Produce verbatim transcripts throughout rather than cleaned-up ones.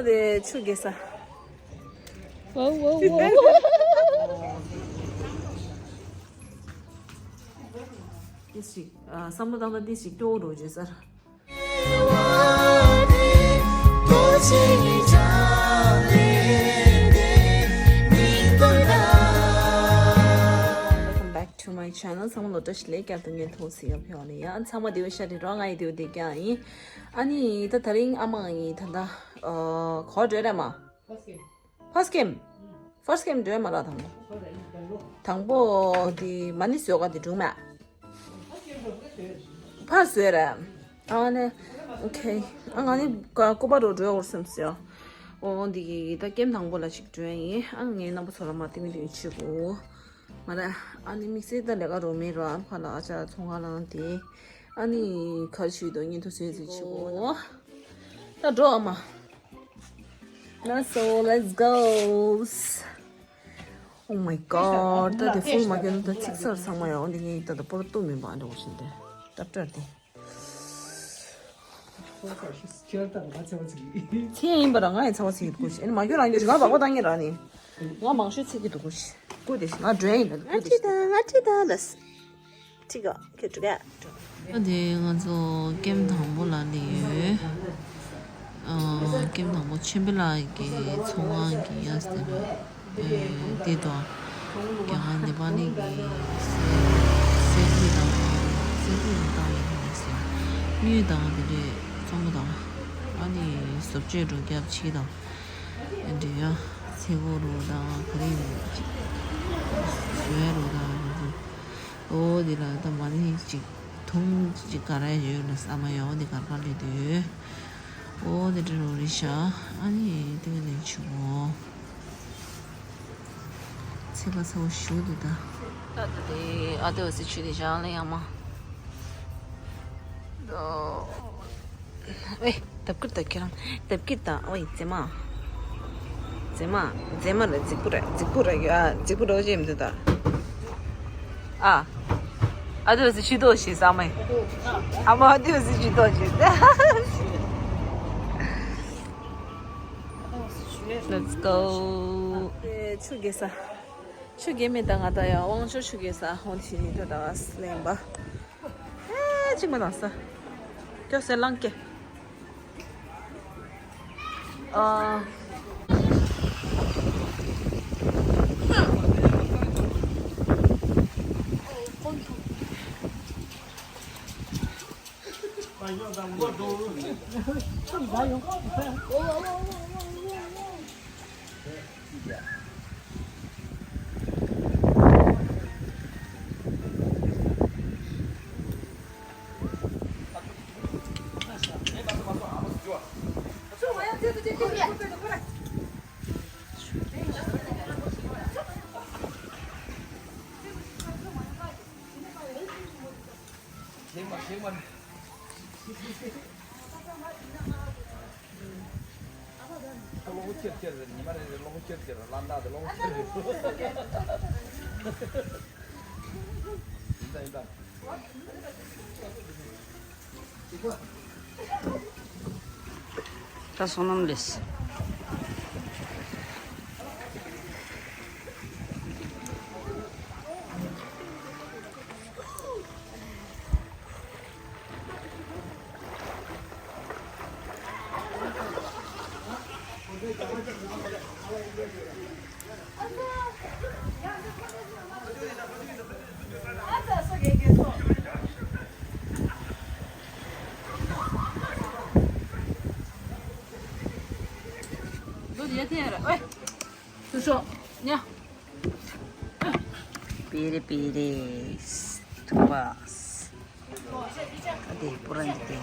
དེ་ཆུ་རྒྱས་ས། ཝའོ་ཝའོ་ཝའོ། ཏིས་ཅིག་ཨ་བསམ་བློ་བཏང་ན་ཏིས་ཅིག་སྐྱོ་བོ་འགྲོ་བརྗོད་སར། Welcome back to my channel. ཚང་མ་ལོ་བཀྲ་ཤིས་བདེ་ལེགས། བསྐྱར་དུ་མཉམ་དུ་གཟིགས་ཡོད་ཕེབས་ནས་ཡང་ཚང་མ་བདེ་པོ་ཤ་རེད་རོ། ང་ཡི་བདེ་པོ་བདེ་རྐྱང་ཡིན། ཨ་ནི་ད་དེ་རིང་ཨ་མ་ཡིན་ད་ལྟ་གོ་འགྲོ་རེད་མ། First game། First game འགྲོ་མ་ར་དང་པོ། དང་པོ་དེ་མ་ཎི་བཟོས་ག་དེ་འགྲུག་མ། ཕར་བཟོས་ར། ཨ་ནི། ཨོ་ཁེ། ཨ་ང་ནི་ཀ་ཀོ་པ་རོ་འགྲོ་འོར་སེམས་སོ། ཨོ་འདི་གི་ད་ཀེམ་དང་པོ་ལ་ཞིག་འགྲོ་ཡིན། ཨ་ངའི་རྣམ་པ་ཚོ་ལ་མ་ཏིང་ཏིང་ཆུ་གོ། མ་ར། ཨ་ནི་དམིགས་བསལ་ད་ལས་ཀ་རོ་མེད་རོ། ཨ་ཕ་ལ་ཨ་ཅག་ཚོང་ཁང་ལངས་ཏེ། ཨ་ནི་ཁར་ཆུ་དོ་ཉིན་དུ་སོན་ཟིན་ཆུ་གོ། ད་འགྲོ་ཨ་མ། Let's go, let's go. Oh my god. ད་དེ་ཧྥུལ་མ་གྱོན་ད་ཚིག་ཚར་ཚང་མ་ཡོང་འདི་ངའི་ད་ད་པོར་ཏུ་མིན་པ་འདྲ་བོ་ཞིག་འདི་ཏྲབ་ཏྲར་དེ། ཚེ་ཡིན་པ་ར་ང་ཡི་ཚ་བ་ཚིག་གི་དགོས་ཤིག་ཨེ་ནི་མ་གྱོན་རང་གྱོན་ཞིག་ང་བག་པ་བཏང་ངེ་ར་ནི། ང་མང་ཤོས་ཚིག་གི་དགོས་ཤིག་ཀུ་དེ་ཤིག་ང་འགྲོ་ཡིན་ད་ཀུ་དེ་ཤིག་ང་ཁྲིད་ད་ང་ཁྲིད་ད་ལ། ཁྲིད་ག་ཁྱོད་འགྲོ་ག་ཨ་དེ་ང་ཚོ་ཀེམ་དང་པོ་ལ་སླེབས་ཡོད། ཨ་ཀེམ་དང་པོ་ཆེན་པོ་ལགས་ཀྱི་ཚོང་ཁང་གི་ཡ་སྟེ་ལ་ཨེ་དེ་དང་རྒྱ་གར་ནེ་པ་ལི་གི་སེ་སེ་ཁྲི་དང་སེ་ཁྲི་དང་བཏང་ཡོད་ནས་སེ་དངུལ་དང་དེ་འདྲས་གཙང་པོ་དང་ཨ་ནི་བཟོ་བཅོས་འགྲོ་རྒྱབ་ཕྱི་དང་ཨེ་འདྲས་ཡ་ཚེ་སྒོ་རུ་དང་ག་རེ་ཡིན་ཅིག་བཟོས་རུ་དང་རུ་རུ། ཨོ་དེ་ལ་ད་མ་ཎི་ཅིག་ཐུང་ཅིག་ག་རེ་ཡོད་ལ་ས་མ་ཡོད་དེ་གར་གར་ལས་དུས། ཨོ་དེ་འདྲ་རོ་རེ་ཤ་ཨ་ནི་དེ་ག་ནས་ཆུ་བོ། ཚེ་ག་ཚ་བོ་ཞུ་དེ་ད། ད་ད་དེ་ཨ་དེ་འོ་སི་ཆུ་དེ་བཞག་ལ་ཡང་མ། ཨོ། ཨེ། དབ་སྐུད་དང་ཁྱེད་རང་། དབ་སྐུད་དང་ཨོ་ཡི་མཛེས་མ། མཛེས་མ། མཛེས་མ་རེད་རྫིག་པོ་རེད་རྫིག་པོ་རེད་ཨ་རྫིག་པོ་རེད་ཅེས་མི་འདུག་ད། ཨ། ཨ་དུ་སི་ཆུ་ཏོག་ཞིག་ས་མེ། ཨ་མ་ཨ་དུ་སི་ཆུ་ཏོག་ཞིག Let's go. ཆུ་རྒྱས་ས། ཆུ་རྒྱས་མེད་ད་ང་ད་ཡ་དབང་ཆོག་ཆུ་རྒྱས་ས་ཧོན་ཤི་ནི་ཏོ་ད་བ་སི་ལེན་པ། ཨེ་ཅིག་མ་དང་ས། ཀྱོ་སེ་ལང་ཀེ། ཨ། གློག་ཁྱེར་ཁྱེར་རེད། ཉི་མ་རེ་རེ་གློག་ཁྱེར་ཁྱེར་རེད། གླང་དར་དེ་གློག་ཁྱེར་རེད། ཡིན་ད་ཡིན་ད། ད་སོ་ནམ་ལེས། པེ་རེ་པེ་རེ། ཐུ་བ། ཨ་དེ་པུ་ར་འདི་དེ།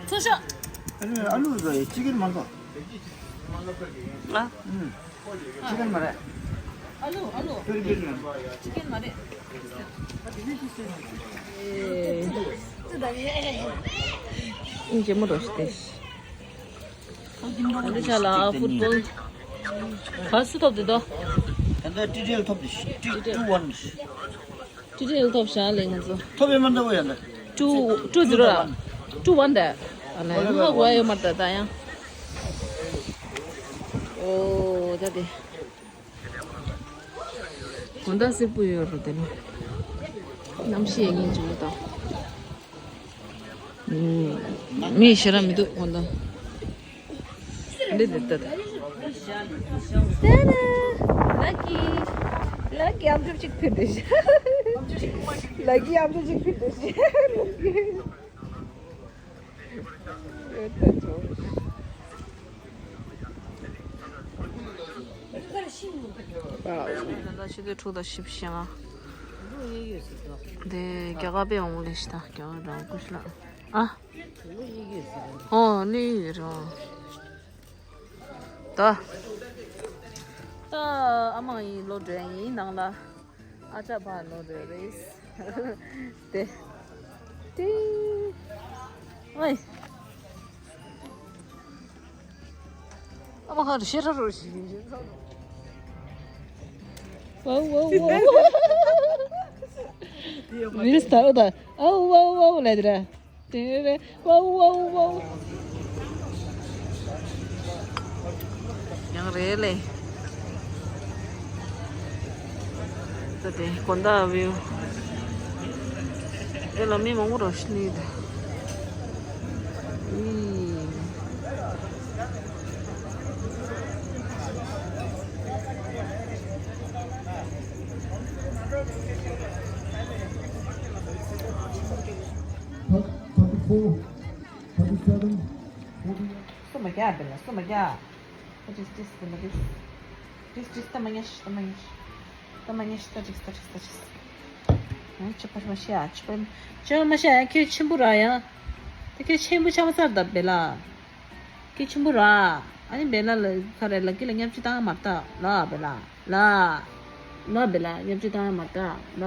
ཚོ་ཤ། ཨ་ལུ་ཨ་ལུ་ཟོ་ཡི་ཅི་ཀན་མང་གོ། ཨ། ཨུམ། ཅི་ཀན་མ་རེད། ཨ་ལུ་ཨ་ལུ། ཏུར་ཀིར་ནང་། ཅི་ཀན་མ་རེད། ཨིན་ཇེ་མོ་རོ་ཤི་ཏེ་ཤི། འདི་ཆ་ལ་ཕུཊ་བོལ་ག་སུ་ཐོབ་དེ་དོ། ད་ལྟ་ཊི་ཌི་ཨེལ་ཐོབ་དེ་ཤི། ཊི་ཊི་ཝན། ཊི་ཌི་ཨེལ་ཐོབ་ཤག་ལེ་ང་ཚོ། ཐོབ་ཡོད་མ་འདྲ་བོ་ཡ་ད། ཊུ་ཊུ་ཛི་རོ་ར། ཊུ་ཝན་ད། ཨ་ལེ་ཧ་གོ་ཡོད་མ་རེད་ད་ད་ཡང་། ཨོ་ད་དེ། དགོང་དག་སེར་པོ་ཡོད་རེད་དེ་ནི། གནམ་གཤིས་ཡང་སྙིང་རྗེ་མོ་དང་། ཨུམ། མི་ཞེ་དྲག་མི་འདུག་དགོང་དག་འདི་འདི་ལྟ་ད། ཏེ་ན། ལ་ཀི། ལ་ཀི་ཨམ་ཅོག་ཅིག་ཕུལ་འདི་ཤ། ལ་ཀི་ཨམ་ཅོག་ཅིག་ཕུལ་འདི་ཤ། ད་ལྟ་ཆུ་ཚོད་དྲུག་དང་བཞི་བཅུ་ཞེ་ལྔ། དེ་རྒྱ་གར་པའི་འོང་ལེ་ཤི་ད་རྒྱ་གར་རང་སྐུ་ཤི་ལ། ཨ། ཨོ་ནི་ཡོད་རང་། ད། ད་ཨ་མ་ཡིན་ལོ་དྲན་ཡིན་ནང་ལ། ཨ་ཅག་ཕར་ལོག་འགྲོ་རེད། དེ། ཏི། ཨོའི། ཨ་མ་ཧ་རུ་ཤེ་ར་རོ་ཞིག་ཡིན་ཞིག་ཚོགས། ཝའུ་ཝའུ་ཝའུ། མིན་སི་ད་ཨོ་ད། ཨའུ་ཝའུ་ཝའུ་ལ་དེ་ར། དེ་རེད། ཝའུ་ཝའུ་ཝའུ། ཡང་རེད་ལེ། ད་དེ་དགོང་དག་བིའུ། ཨེ་ལ་མི་མང་པོ་རོ་ཤི་ནི་ད། ཨི། Thirty-four, thirty-seven, forty-one. སུ་མ་རྒྱག་པས་ལ་སུ་མ་རྒྱག་ཨ་ཏིས་ཏིས་ཏི་མ་ཏིས། ཏིས་ཏིས་ཏ་མ་ཉ་ཤི་ཏ་མ་ཉ་ཤི། ཏ་མ་ཉ་ཤི་ཏ་ཏིས་ཏ་ཏིས་ཏ་ཏིས། ཨ་ཆི་པར་མ་ཤི་ཨ་ཆི་པར་ཆི་པར་མ་ཤི་ཨ་ཁྱོད་ཆེན་པོ་ར་ཡང་། ད་ཁྱོད་ཆེན་པོ་ཆགས་མ་ཚར་ད་བེ་ལ། ཁྱོད་ཆེན་པོ་ར། ཨ་ནི་བེ་ལ་ལ་ཁ་རེ་ལ་ཀི་ལ་ཉབ་ཅི་བཏང་མ་ད་ལ་བེ་ལ་ལ། ལ་བེ་ལ་ཉབ་ཅི་བཏང་མ་ད་ལ།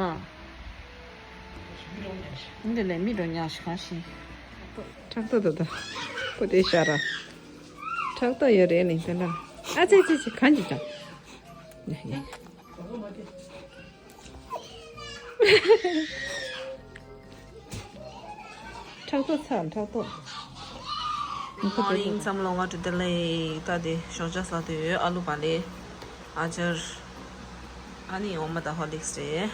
འདི་ལས་མི་འགྲོ་ཉག་ཤི་གང་ཤི། ཁྲག་ཏོ་ཏོ་ཏོ། པོ་ཏེ་ཤ་ར། ཁྲག་ཏོ་ཡོད་རེད་ནི་དེ་འདྲ། ཨ་ཙི་ཙི་ཙི་གང་ཅི་ད། ཡ་ཡ། ཁྲག་ཏོ་ཚ་ཁྲག་ཏོ། མོར་ནིང་བསམ་བློ་ང་དྲུག་དེ་ལས་ད་དེ་ཞོགས་ཇ་ཟ་དུས་ཨ་ལུ་བ་ལེ། ཨ་ཅར། ཨ་ནི་འོ་མ་དང་ཧོར་ལིག་སི་རེད།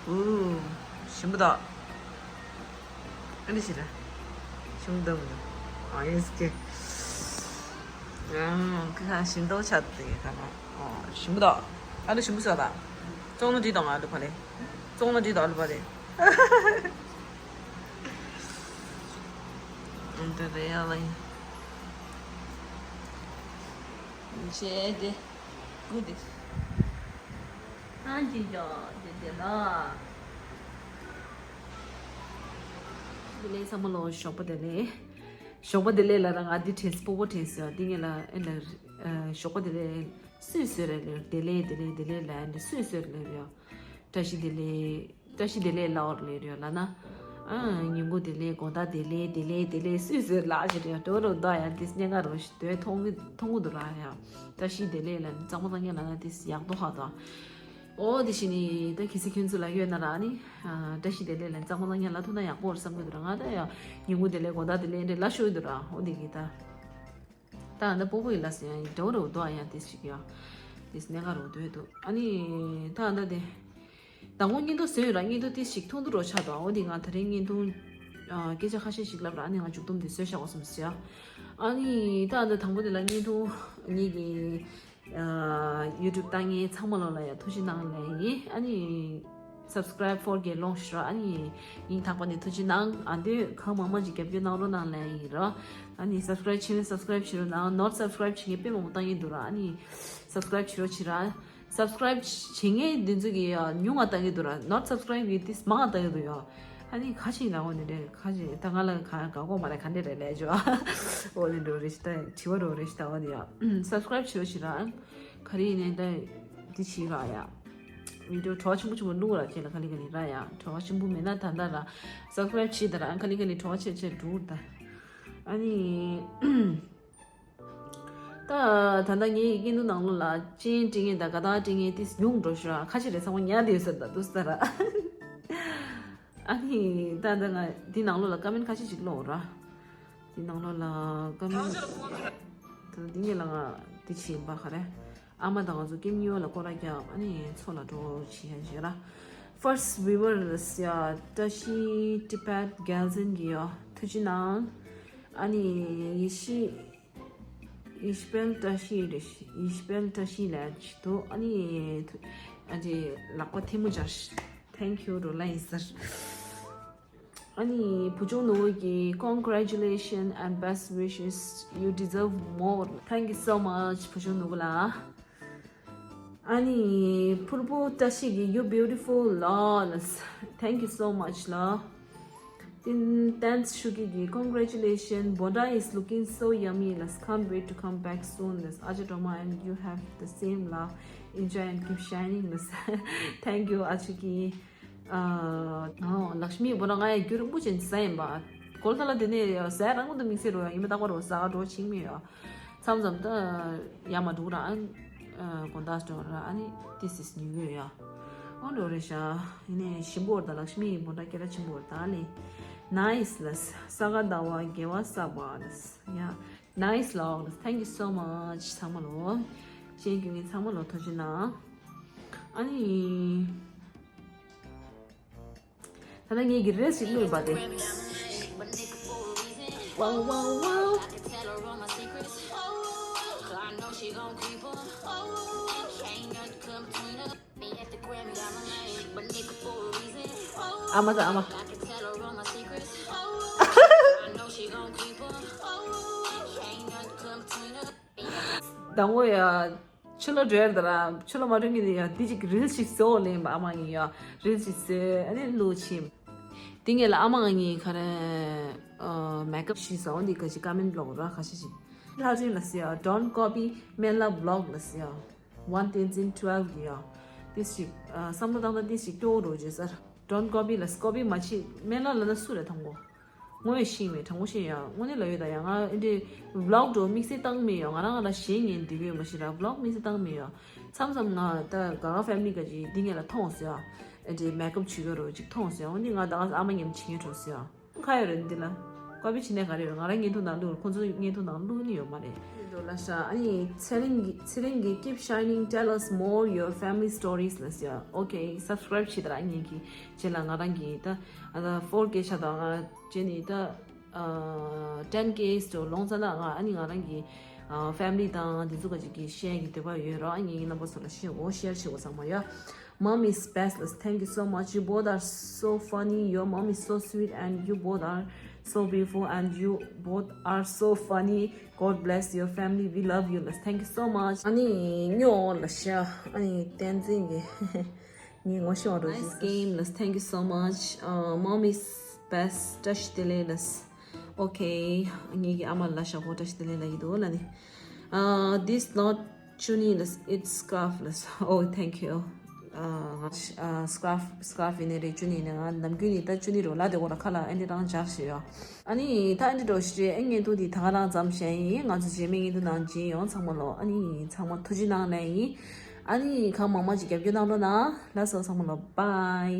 ཨུ། ཞིམ་པོ་འདུག་ཨ་ནི་ཞིག་རེད། ཞིམ་པོ་འདུག་མི་འདུག་ཨ་ཡེ་སི་ཀེ། ཨང་ཁ་ཁ་ཞིམ་མདོག་ཆགས་འདུག་ཁ་ཁ། ཨོ་ཞིམ་པོ་འདུག་ཨ་ལུ་ཞིམ་པོ་ཟ་ད། བཙོང་ན་འགྲིག་དང་ཨ་ལུ་ཕ་ལེ། བཙོང་ན་འགྲིག་དང་ཨ་ལུ་ཕ་ལེ། ཨང་དེ་རེད་ཡ་ལ་ཡིན། ཞེས་དེ། ཀུ་དེ། ཨང་ཅི་ཅོ་དེ་དེ་ལ། དེ་ལས་བསམ་བློ་ཞོགས་པ་དེ་ལས། ཞོགས་པ་དེ་ལས་ལ་རང་ཨ་དེ་དྲན་སྤོ་བོ་དྲན་སོ་དེ་ངས་ལ་ཨེ་ལ་ཞོགས་པ་དེ་ལས་སུས་སོས་རེད་ལེ་དེ་ལས་དེ་ལས་དེ་ལས་ལ་ཨེ་ལ་སུས་སོས་རེད་ལེ་རེད། བཀྲ་ཤིས་བདེ་ལེགས། བཀྲ་ཤིས་བདེ་ལེགས་ལབ་པ་ལས་རེད་ལབ་ན། ཨ་ཉིན་གུང་བདེ་ལེགས། དགོང་དག་བདེ་ལེགས། བདེ་ལེགས་བདེ་ལེགས་སུས་ཟེར་ལབ་ཞེས་རེད། འགྲོ་རུ་འདུག་ཡང་དེ་སྙན་ངག་རུ་ཞིག་དོན་མཐོང་གི་མཐོང་གི་འདུག་ར་ཡང་། བཀྲ་ཤིས་བདེ་ལེགས་ལབ་ནི་གཙང་མ་གཙང་རྐྱང་ལབ་ན་དེ་ཡག་པོ་ཧ་འདུག་ཨོ་དེ་བཞིན་ནི་ད་གལ་སྲིད་ཁྱོད་ཚོ་ལ་ཡོད་ན་ར་ནི། ཨ་བཀྲ་ཤིས་བདེ་ལེགས་ལབ་ནི་གཙང་མ་གཙང་རྐྱང་ལབ་ཐུབ་ན་ཡག་པོ་རེད་བསམ་གི་འདུག་ར། ང་ད་ཡང་ཉིན་གུང་བདེ་ལེགས་དགོང་དག་བདེ་ལེགས་འདྲ་ལབ་ཤོར་གི་འདུག་ར། ཨོ་དེ་གི་ད། ད་ང་ད་སྤོ་བོ་ཡིན་ལ་ཟེར་ཡང་འདྲ་བོ་རེད་འདུག་ཡང་དེ་ཞིག་ཡང་། དེ་སྙན་ངག་རུ་འདོད་འདུག་ཨ་ནི། ད་ང་ད་དེ། མདང་དགོང་བརྙན་ཐུང་བཟོས་ཡོད་ར། བརྙན་ཐུང་ཏིས་ཞིག་ཐུང་ཐུང་རོ་ཆགས་འདུག་འོ་དེ་ང་ད་རིང་བརྙན་ཐུང་། ཨ་སྐད་ཆ་ཁ་ཤས་ཤིག་ལབ་ར། ཨ་ནི་ང་མཇུག་སྡོམ་དེ་བཟོས་བཞག་གོ་བསམ་སོང་ཡ། ཨ་ནི་ད་ད་དང་པོ་དེ་ལ་བརྙན་ཐུང་ངེད་ཀྱི་ཨ་ཡུ་ཊུབ་ལྟ་མཁན་ཚང་མ་ལོ་ལ་ཡ་ཐུགས་རྗེ་གནང་ལབ་ཡིན། ཨ་ནི་སབ་སི་ཀ་རའིབ་ཕོར་གྱི་ལོང་ཤི་ར། ཨ་ནི་ཡིན་ཐག་པ་ནས་ཐུགས་རྗེ་གནང་། ཨ་འདོད་གང་མང་མང་ཅིག་རྒྱབ་སྐྱོར་གནང་རོགས་གནང་ལབ་ཡིན་ར། ཨ་ནི་སབ་སི་ཀ་རའིབ་བྱེད་མཁན་སབ་སི་ཀ་རའིབ་བྱེད་རོགས་གནང་། ནོཊ་སབ་སི་ཀ་རའིབ་བྱེད་མཁན་དཔེ་མང་པོ་བཏང་གི་འདུག་ར། ཨ་ནི་སབ་སི་ཀ་རའིབ་བྱེད་རོགས་བྱེད་ར། སབ་སི་ཀ་རའིབ་བྱེད་མཁན་འདི་ཚོ་གི་ཡ་ཉུང་ང་བཏང་གི་འདུག་ར། ནོཊ་སབ་སི་ཀ་རའིབ་གི་ཏིས་མང་ང་བཏང་གི་འདུག་ཡ། ཨ་ནི་ཁ་ཅིག་ལ་འོ་ནི་རེད། ཁ་ཅིག་ད་ང་ལ་ག་ག་གོ་མ་རེད། ག་འདྲ་རེད་ལས་ཅོ། འོ་ནི་འགྲོ་རེ་ཞིག་ད་དྲི་བ་རོ་རེ་ཞིག་ད་འོ་ནི་ཡ་སབ་སི་ཀ་རབ་བྱེད་རོ་ཞིག་ར། ག་རེ་ཡིན་ནའི་ད་འདི་བྱེད་ར་ཡ། བི་ཌི་ཡོ་བྲོ་བ་ཆེན་པོ་ཆེན་པོ་བླུག་ར། ཁྱེད་ལ་ག་ལེ་ག་ལེ་ར་ཡ། བྲོ་བ་ཆེན་པོ་མེད་ན་ད་ད་ར་སབ་སི་ཀ་རབ་བྱེད་ད་ར། ག་ལེ་ག་ལེ་བྲོ་བ་ཆེ་ཆེ་འགྲོ་ད། ཨ་ནི། ད་ད་ལྟ་ངའི་ཡི་གེ་འདུག་ནང་ལོགས་ལ་ཅན་ཏྲི་ངེ་དང་ག་ད་ཏྲི་ངེ་ཏིས་ཉུང་འགྲོ་ཤོག་ར། ཁ་ཆེ་རེ་ཚང་མ་ཉར་དེ་ཡོད་ཟེར་ད་འདུག་ཟེར་ར། ཨ་ནི་ད་ད་ང་འདི་ནང་ལོགས་ལ་ཀ་མེན་ཁ་ཆེ་ཅིག་ཀློག་ར། འདི་ནང་ལོགས་ལ་ཀ་མེན། ད་འདི་ངེ་ལ་ང་འདི་ཆེ་ཡིན་པ་ག་རེ། ཨ་མ་དང་ང་ཚོ་ཀེམ་གཉིས་པ་ལ་སྐོར་ར་རྒྱབ། ཨ་ནི་མཚོ་ལ་འགྲོ་བྱེད་ཡ་བྱེད་ར། First viewer ཡ་བཀྲ་ཤིས་Tibet Galzin གི་ཡ་ཐུགས་རྗེ་གནང་། ཨ་ནི་ཡེ་ཤེས། ཡེ་ཤེས་དཔལ་བཀྲ་ཤིས་རེད། ཡེ་ཤེས་དཔལ་བཀྲ་ཤིས་ལབ་ཅིག་འདུག་ཨ་ནི་ཨ་ཅེ་ལག་པ་ཐལ་མོ་སྦྱར། Thank you རོ་ལ་ཡིན་ཟེར། ཨ་ནི་བུ་ཆུང་ནོར་བུ་གི་congratulations and best wishes, you deserve more. Thank you so much བུ་ཆུང་ནོར་བུ་ལགས། ཨ་ནི་ཕུར་བུ་བཀྲ་ཤིས་ཀྱི་you beautiful ལགས། Thank you so much ལགས། ཏིན་ཏན་ཤུ་ཀི་གི་congratulations, bhonda is looking so yummy ལགས། Can't wait to come back soon ལགས། ཨ་ཅེ་སྒྲོལ་མ། And you have the same ལགས། Enjoy and keep shining ལགས། Thank you ཨ་ཅེ་ཀི། ཨ་ཨོ་ལགས་མི་བོ་ར་ང་ཡ་རྒྱུ་རིང་པོ་ཅན་ཟ་ཡིན་པ། གོལ་ཐ་ལ་དེ་ནས་ཟ་རང་དུ་དམིགས་བསལ་རོ་ཡ་ཡིན་པ་རྟག་པར་རོ་ཟ་འགྲོ་ཆིང་མི་ཡོ། མཚམས་མཚམས་ད་ཡ་མ་འདུག་ར་ཨ། ཨ་དགོང་དག་འགྲོ་ར་ཨ་ནི་this is new year ཡ། ཨོ་འགྲོ་རེ་ཤ། ཡིན་ནས་ཞིམ་པོ་ར་ད་ལགས་མི་བོ་ར་སྐད་ར་ཆེན་པོ་ར་ད་ལེ། Nice ལགས། ས་ག་ཟླ་བ་དགེ་བ་བསགས་པ་ལགས་ཡ། Nice ལགས། Thank you so much ཚང་མ་ལོ། ཤེས་རྒྱུ་ངས་ཚང་མ་ལོ་ཐུགས་རྗེ་གནང་། ཨ་ནི། ད་ལྟ་ངེད་ཀྱི་རེས་ཞིག་བླུགས་པ་དེ། Wow, wow, wow. ཨ་མ་ད་ཨ་མ། དང་པོ་ཡ། ཕྱི་ལོགས་འགྲོ་ཡ་ད་ར་ཕྱི་ལོགས་མ་འགྲོ་གི་ཡ་འདི་ཅིག་རིལ་ཞིག་བཟོ་ལེན་པ་ཨ་མ་ཡིན་ཡ། རིལ་ཞིག་བཟོས་ཨ་ནི་བླུགས་ཕྱིན། དེ་ངེད་ལ་ཨ་མ་ང་གཉིས་ག་རེ་ཨ་མེག་ཨབ་ཞིག་བཟོ་འདི་ག་ཅིག་ཀ་མེན་བློག་ར་ཁ་ཤས་ཤིག་ལྷ་རིན་ལ་ཟེར་ཡ། Don't copy Menla vlog ལ་ཟེར་ཡ། One Tenzin twelve གི་ཡ། ཏིས་ཞིག་ཨ་བསམ་བློ་བཏང་ན་ཏིས་ཞིག་སྐྱོ་བོ་འགྲོ་རྗེས་སར། Don't copy ལ་ཀོ་པི་མ་བྱེད། མེན་ལ་ལ་ན་སུ་རེད་དང་པོ། དངོས་ཤེས་མེད་དྲང་པོ་ཤེས་ཡ། དངོས་གནས་ལ་ཡོད་ད་ཡ། ང་འདི་ཝི་ལོག་འགྲོ་དམིགས་བསལ་བཏང་མེད་ཡ། ང་རང་ང་ལ་གཞན་ངན་འདི་གོས་མ་ཤེས་ར་ཝི་ལོག་དམིགས་བསལ་བཏང་མེད་ཡ། མཚམས་མཚམས་ང་ད་ག་ག་ཕེ་མི་ལི་ག་ཅིག་འདི་ངེད་ལ་མཐོང་སོང་ཡ། འདི་མེག་ཨབ་བྱེད་ག་རོ་ཅིག་མཐོང་སོང་ཡ། འོ་འདི་ང་ད་ག་ཨ་མ་ངན་བྱེད་ངན་འགྲོ་སོང་ཡ། ཁ་ཡོད་རེད་འདི་ལ། ཀོ་པི་བྱེད་ནས་ག་རེ་ཡོད། ང་རང་བརྙན་ཐུང་ནང་བླུགས། ཁོང་ཚོ་བརྙན་ཐུང་ནང་བླུགས་ནི་ཡོད་མ་རེད། འགྲོ་ལ་ཤ། ཨ་ནི་ཚེ་རིང་གི་ཚེ་རིང་གི་keep shining, tell us more your family stories ལ་ཟེར། Okay, subscribe བྱེད་དང་ངེད་ཀྱི་ཅེ་ལ་ང་རང་གི་ད་ཨ་ད་four K ཆགས་དང་ང་ཅེ་ནི་ད་ཨ་ten K སུ་ལོངས་ཙ་ན་ང་ཨ་ནི་ང་རང་གི་ཨ་family དང་དེ་ཚོ་ག་ཅིག་གི་share གི་འདོད་པ་ཡོད་ར། ཨ་ངེད་ཀྱི་རྣམ་པ་ཚོ་ལ་share འོ་share བྱེད་འོ་ཚང་མ་ཡ། Mom is best. Thank you so much. You both are so funny. Your mom is so sweet and you both are so beautiful and you both are so funny. God bless your family. We love you. Thank you so much. ཨ་ནི་ཉོ་ལ་ཤ། ཨ་ནི་བསྟན་འཛིན་གྱི་ངའི་ངོ་ཤེས་པ་རོ། Nice game. Thank you so much. Uh, mom is best. བཀྲ་ཤིས་བདེ་ལེགས། Okay. ངེད་ཀྱི་ཨ་མ་ལ་ཤ་ཁོ་བཀྲ་ཤིས་བདེ་ལེགས་ལ་ཡི་དོ་ལ་ནི། Uh, this not ཅུ་ནི་ལ། It's scarf ལ། Oh, thank you. Uh, uh, scarf, scarf ཡིན་ནི་རེད། ཅུ་ནི་ནི་ང་ནམ་རྒྱུན་ནི་ད་ཅུ་ནི་རོ་ལ་དེ་གོ་ལ་ཁ་ལ་ཨ་འདི་རང་འཇགས་ཤི་ཡོ། ཨ་ནི་ད་ཨ་འདི་འགྲོ་ཤི་རེད། ཨ་ངན་ཐུག་དེ་ད་ག་རང་ཙམ་བཤད་ཡིན། ང་ཚོ་རྗེས་མའི་ངན་ཐུག་ནང་མཇལ་ཡོང་། ཚང་མ་ལོ་ཨ་ནི་ཚང་མ་ཐུགས་རྗེ་གནང་ལན་ཡིན། ཨ་ནི་གང་མང་མང་ཅིག་རྒྱབ་སྐྱོར་གནང་རོགས་གནང་། ལགས་སོ་ཚང་མ་ལོ། Bye.